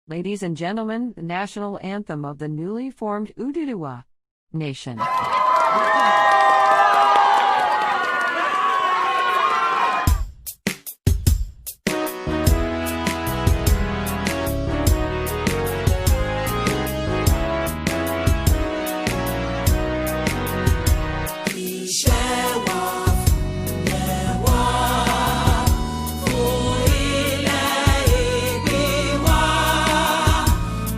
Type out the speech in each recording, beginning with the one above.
Ladies and gentlemen, the national anthem of the newly formed Oduduwa Nation. Iṣẹ́ wa fúnlẹ̀ wá fún ilẹ̀ ìbí wa.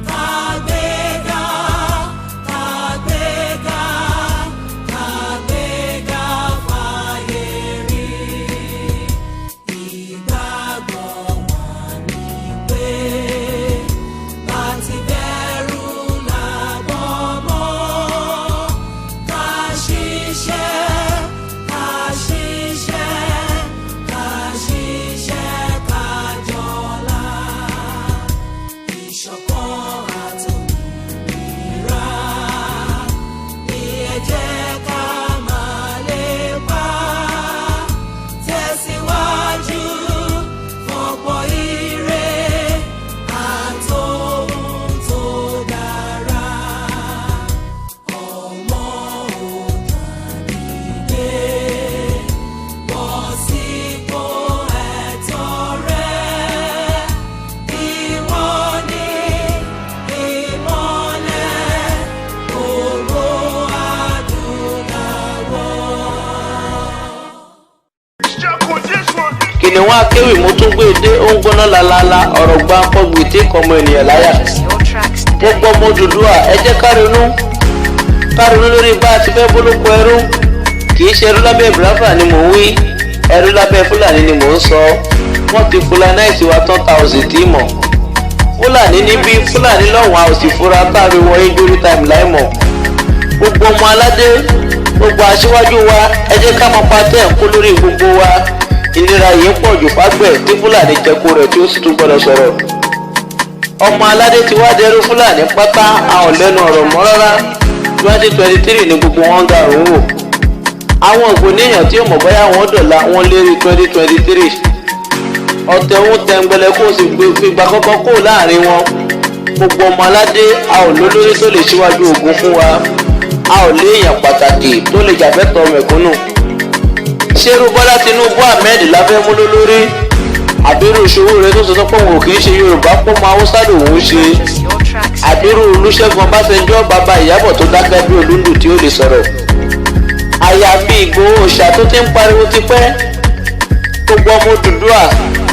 Kàgbéga, kàgbéga, kàgbéga fàyè rí. Ìgbàgbọ́ wa ni pé bá ti bẹ̀rù làbọ̀ mọ́. Ká ṣiṣẹ́, ká ṣiṣẹ́, ká ṣiṣẹ́ ká jọlá. Ìṣọ̀kan àtòmìnira ní ẹ jẹ́ ká máa lépa. Tẹ̀síwájú fọ̀pọ̀ ire àtòhun tó dára. Ọmọ Oòduà dìde, bọ́ sípò ẹ̀tọ́ rẹ. Ìwọ ni ìmọ́lẹ̀ gbogbo adúláwọ̀. Kìnìún akéwì, mo tún gbé e dé, ó ń gbóná lalala. Ọ̀rọ̀ gbáǹkọ́gbì tí kò mọ ènìyàn láyà. Purchase your tracks today. Gbogbo ọmọ Odùduwà, ẹ jẹ́ ká ronú, ká ronú lórí bá a ti fẹ́ bólóko ẹrú. Kì í ṣe ẹrú lábẹ́ Biafra ni mò ń wí, ẹrú lábẹ́ Fúlàní ni mò ń sọ. Wọ́n ti Fulanize wa tán, ta ò sì tí mọ̀. Fúlàní níbí, Fúlàní lọ́hùn, a ò sì fura tá a fi wọ injury time láì mọ̀. Gbogbo ọmọ aládé, gbogbo aṣíwájú wa, ẹ jẹ́ ká mọ pa tẹ́ ń kó lórí gbogbo wa. Ìnira yìí ń pọ̀ jù fágbẹ̀ tí Fúlàní jẹko rẹ̀ tí ó sì tún gbọ́dọ̀ sọ̀rọ̀. Ọmọ aládé ti wá dẹrú Fúlàní pátá, a ò lẹ́nu ọ̀rọ̀ mọ́ rárá. 2023 ni gbogbo wọn ń garùn wò. Àwọn ògbóníyàn tí ó mọ̀ bóyá wọn dọ̀la, wọn lérí 2023. Ọ̀tẹ̀ òun tẹ̀ǹgbẹ̀lẹ̀ kó o sì fìgbà kọ́kọ́ kó láàrin wọn. Gbogbo ọmọ aládé, a ò lólórí tó lè ṣíwájú ogun fún wa. A ò léèyàn pàtàkì tó lè jàfẹ́tọ̀ọ́ mẹ̀kúnnù. Ṣerú Bọ́lá Tinubu Ahmed la fẹ́ mú lólórí, àbírú Sowore tó sọ pé òun ò kì í ṣe Yorùbá, pọ́ mọ Haúsá lòun ṣe? Purchase your tracks today. Àbírú Olúṣẹ́gun Ọbásanjọ́, bàbá Ìyábọ̀, tó dákẹ́ bí olúndù tí ó lè sọ̀rọ̀? Àyàfi Ìgbòho Òòṣà tó ti ń pariwo tipẹ́. Gbogbo ọmọ Odùduwà,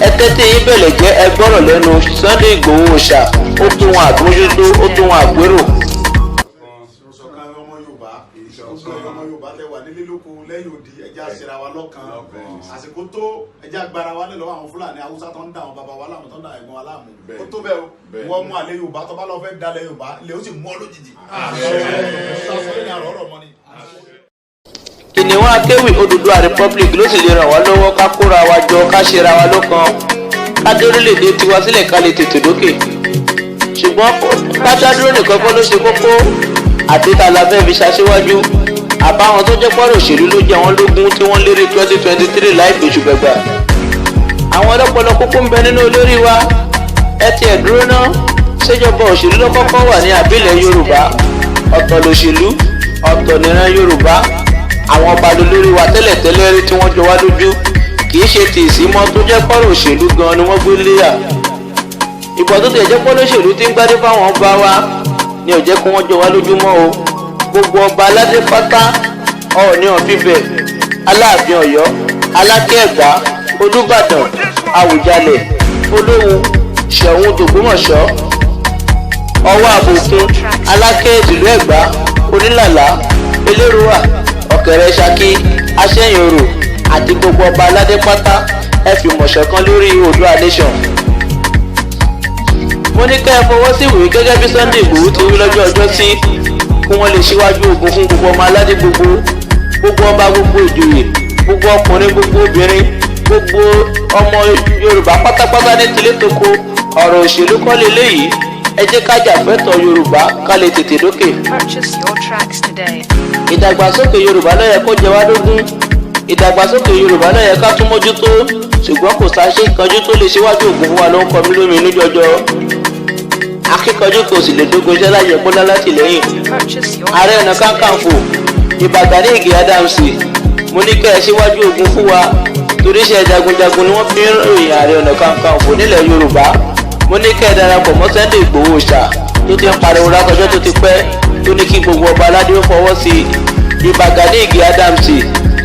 ẹ tẹ́tí yín bẹ̀lẹ̀ jẹ́, ẹ gbọ́rọ̀ lẹ́nu Sunday Ìgbòho Òòṣà. Ó tún wọn àgbójútó, ó tún wọn àgbérò. Ìṣọ̀kan ọmọ Yorùbá, gbogbo ọmọ Yorùbá tẹ wà nílé, lóko, lẹ́yìn odi, ẹ jẹ́ á ṣera wa lọ́kan. Àsìkò tó, ẹ jẹ́ á gbára wa lẹ̀ lọ́wọ́ àwọn Fúlàní, Haúsá tó ń dà àwọn bàbá wa láàmú, tó ń dà ẹ̀gbọ́n wa láàmú. Ó tó bẹ́ẹ̀ o. Wọ́n mú àlẹ́ Yorùbá tó bá lọ fẹ́ dalẹ̀ Yorùbá lè, ó sì mú ọ lójijì. Ọ̀rọ̀ mọ́ ni. Kìnìún akéwì, Odùduwà Republic ló sì lè ràn wá lọ́wọ́ ká kóra wa jọ, ká ṣera wa lọ́kan, ká dé orílẹ̀-èdè tiwa sílẹ̀, ká lè tètè dókè. Ṣùgbọ́n ká dá dúró nìkan kọ́ ló ṣe kókó. Àti ta la fẹ́ fi ṣaṣíwájú? Àbáwọn tó jẹ́ pọ́rọ̀ òṣèlú ló jẹ́ wọ́n lógún tí wọ́n lérí 2023 láì gbèsùgbẹ̀gbà. Àwọn ọlọ́pọlọ kúkú ń bẹ nínú olórí wa. Ẹ tiẹ̀ dúró ná, ṣèjọba òṣèlú ló kọ́kọ́ wà ní àbílẹ̀ Yorùbá? Ọ̀tọ̀ lòṣèlú, ọ̀tọ̀ nìran Yorùbá. Àwọn ọba lolórí wa tẹ́lẹ̀tẹ́lẹ̀ rí tí wọ́n jọ wá lójú. Kì í ṣe tì í mọ́ tó jẹ́ pọ́rọ̀ òṣèlú gan ni wọ́n gbé léyà. Ìbọn tó tiẹ̀ jẹ́ pọ́ lóṣèlú tí ń gbádé fáwọn ọba wa ni ò jẹ́ kí wọ́n jọ wá lójúmọ́ o. Gbogbo ọba aládé pátá, Ọọ̀ni of Ifẹ̀, Aláàfin Ọ̀yọ́, Aláké Ẹ̀gbá, Olúbàdàn, Àwùjalẹ̀, Olówu, Ṣọ̀ún tògbómọ̀ṣọ́, Ọwọ́ Àbòkun, Aláké ìlú Ẹ̀gbá, Onílàlá, Elérúwà, Ọ̀kẹ́rẹ́ Ṣakí, Aṣẹ́yìn Orò àti gbogbo ọba aládé pátá, ẹ fìmọ̀ ṣọ̀kan lórí Oòduà Nation. Mo ní ká ẹ fọwọ́ sí ìwé gẹ́gẹ́ bí Sunday Igboho ti wí lọ́jọ́ ọjọ́ sí, kí wọ́n lè ṣíwájú ogun fún gbogbo ọmọ aládé gbogbo, gbogbo ọba, gbogbo ìjòyè, gbogbo ọkùnrin, gbogbo obìnrin, gbogbo ọmọ Yorùbá pátápátá ní tilé toko. Ọ̀rọ̀ òṣèlú kọ́ leléyìí. Ẹ jẹ́ ká jà fẹ́tọ̀ọ́ Yorùbá, ká lè tètè dókè. Purchase your tracks today. Ìdàgbàsókè Yorùbá ló yẹ kó jẹ wá lógún. Ìdàgbàsókè Yorùbá ló yẹ ká tún mójútó, ṣùgbọ́n kò sáṣe kanjú tó lè ṣíwájú ògùn fún wa ló ń kọ mí lómi inú jọjọ. Akíkanjú kò sì lè dógun iṣẹ́ láyé kó lálátìlẹ́yìn. Purchase your Ààrẹ Ọ̀nà tracks today. Kakanfò Ìbà Gani Ìgè Adams, mo ní kẹ́ ẹ síwájú ogun fún wa, torí iṣẹ́ jagunjagun ni wọ́n fi ń ròyìn Ààrẹ Ọ̀nà Kakanfò nílẹ̀ Yorùbá. Mo ní kẹ́ ẹ darapọ̀ mọ́ Sunday Ìgbòho ṣá tó ti ń pariwo látọjọ́ tó ti pẹ́, tó ní kí gbogbo ọba aládé ó fọwọ́ sí i. Ìbà Gani Ìgè Adams,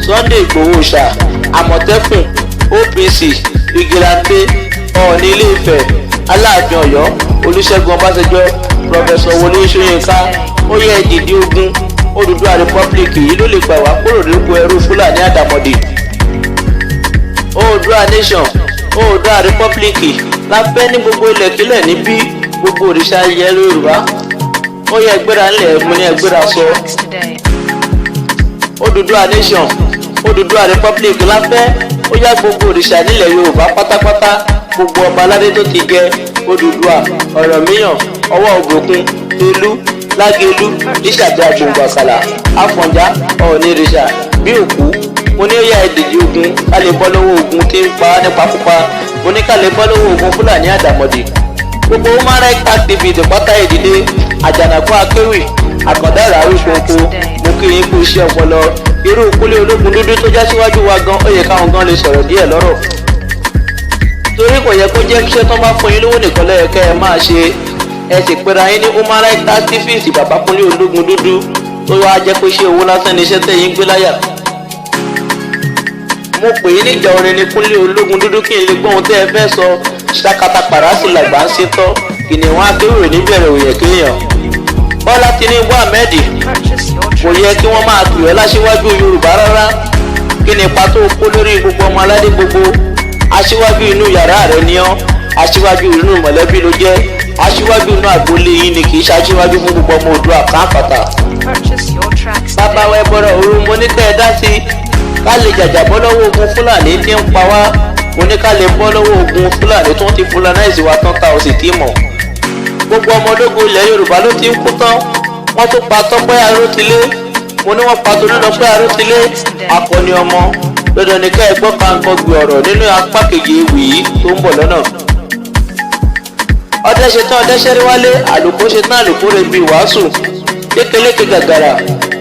Sunday Ìgbòho ṣá, Àmọ̀tẹ́kùn, OPC, Ìgìrànté, Ọọ̀ni Ilé Ifẹ̀, Aláàfin Ọ̀yọ́, Olúṣẹ́gun Ọbásanjọ́, Professor Wọlé Ṣóyínká, ó yẹ ìdìdí ogun. Odùduwà Republic yìí ló lè gbà wá kúrò lóko ẹrú Fúlàní àdàmọ̀dì. Oòduà Nation, Oòduà Republic láfẹ́ ní gbogbo ilẹ̀kílẹ̀ níbí, gbogbo òrìṣà ilẹ̀ Yorùbá, ó yẹ ẹgbẹ́ra ńlẹ̀, mú ní ẹgbẹ́ra Purchase sọ. your tracks today. Odùduwà Nation, Odùduwà Republic láfẹ́. Ó yá, gbogbo òrìṣà nílẹ̀ Yorùbá pátápátá, gbogbo ọba aládé tó ti jẹ, Odùduwà, Ọ̀rànmíyàn, Ọwọ́ Ògbókun, Tolú Lágẹ̀lú, Lísàbí, Agbòǹgbò Àkàlà, Àfọ̀njá, Ọ̀ọ̀nìrìṣà bí òkú, mo ní ó yá, ìdíje ogun, ká lè bọ́ lọ́wọ́ ogun tí ń pa á nípakúpa. Mo ní ká lè bọ́ lọ́wọ́ ogun Fúlàní àdàmọ̀dì. Gbogbo human rights activist pátá, ìdílé Àjànàkú Akéwì, Àkàndá Ìràwí Kókó, mo kí yín kú iṣẹ́ ọpọlọ. Irú Kúnlé Ológun Dúdú tó já síwájú wa gan, ó yẹ káwọn gan lè sọ̀rọ̀ díẹ̀ lọ́rọ̀, torí kò yẹ kó jẹ́ iṣẹ́ tó bá fún yín lówó nìkan ló yẹ kẹ́ ẹ máa ṣe. Ẹ sì pera yín ní human rights activist. Bàbá Kúnlé Ológun Dúdú, tó wá jẹ́ pé ṣé owó lásán ni iṣẹ́ tẹ̀yìn gbé láyà? Mo pè é níjà orin ní Kúnlé Ológun Dúdú, kí n lè gbọ́ ohun tẹ́ ẹ fẹ́ sọ. Ṣakata pàrásì làgbà ń ṣe tọ́, kìnìún akéwì níbẹ̀rẹ̀ òyẹ̀ kéèyàn. Bọ́lá Tinubu Ahmed, Purchase your kò tracks yẹ kí wọ́n today. máa pè ọ́ láṣíwájú Yorùbá rárá. Kí ni ipa tó kó lórí gbogbo ọmọ aládé gbogbo? Aṣíwájú inú yàrá rẹ ni ọ́, aṣíwájú inú mọ̀lẹ́bí ló jẹ́, aṣíwájú inú àgbolé yín ni, kì í ṣe aṣíwájú fún gbogbo ọmọ Oòduà káfàtà. Purchase your tracks Bàbá today. wa, ẹbọrọ òru, mo ní kẹ́ ẹ dá sí i, ká lè jàjàbọ́ lọ́wọ́ ogun Fúlàní tí ń pa wá. Mo ní ká lè bọ́ lọ́wọ́ ogun Fúlàní tó ń ti fúlanáìsì wa tán, ta ò sì tí mọ̀. Gbogbo ọmọ ológun ilẹ̀ Yorùbá ló ti ń kú tán. Wọ́n tún pa Tọ́pẹ́ Arótilé. Mo ní wọ́n pa Tolúlọpẹ́ Arótilé, akọni ọmọ. Dandan ní ká ẹ gbọ́ kàńkọ́ gbé ọ̀rọ̀ nínú apá kejì ewì yìí tó ń bọ̀ lọ́nà. Ọdẹ ṣetán, ọdẹ ṣẹ́rí wálé. Àlùkò ṣetán, àlùkò rẹ̀ bí wàásù lékeleke gàgàrà.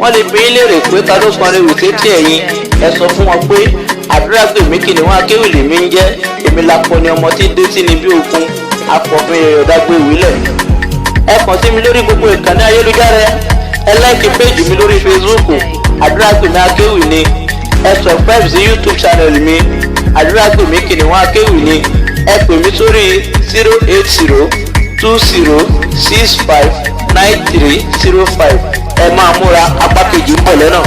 Wọ́n lè bí léèrè pé ta ló kọrin wì sétí ẹ̀yìn. Ẹ sọ fún wọn pé àdúrà gbèmí kìnìún akéwì lèmi ń jẹ́. Èmi lakọni ọmọ tí dé sí ni bí ogun akọ̀fin ẹ̀yọ̀dágbé ìwílẹ̀. Ẹ kàn sí mi lórí gbogbo ìkànnì ayélujára. Ẹ like page mi lórí Facebook, Àdúrà Gbèmí Akéwì ni. Ẹ subscribe sí YouTube channel mi, Àdúrà Gbèmí Kìnìún Akéwì ni. Ẹ pè mí sórí 08020659305. Ẹ máa múra, apá kejì ń bọ̀ lọ́nà.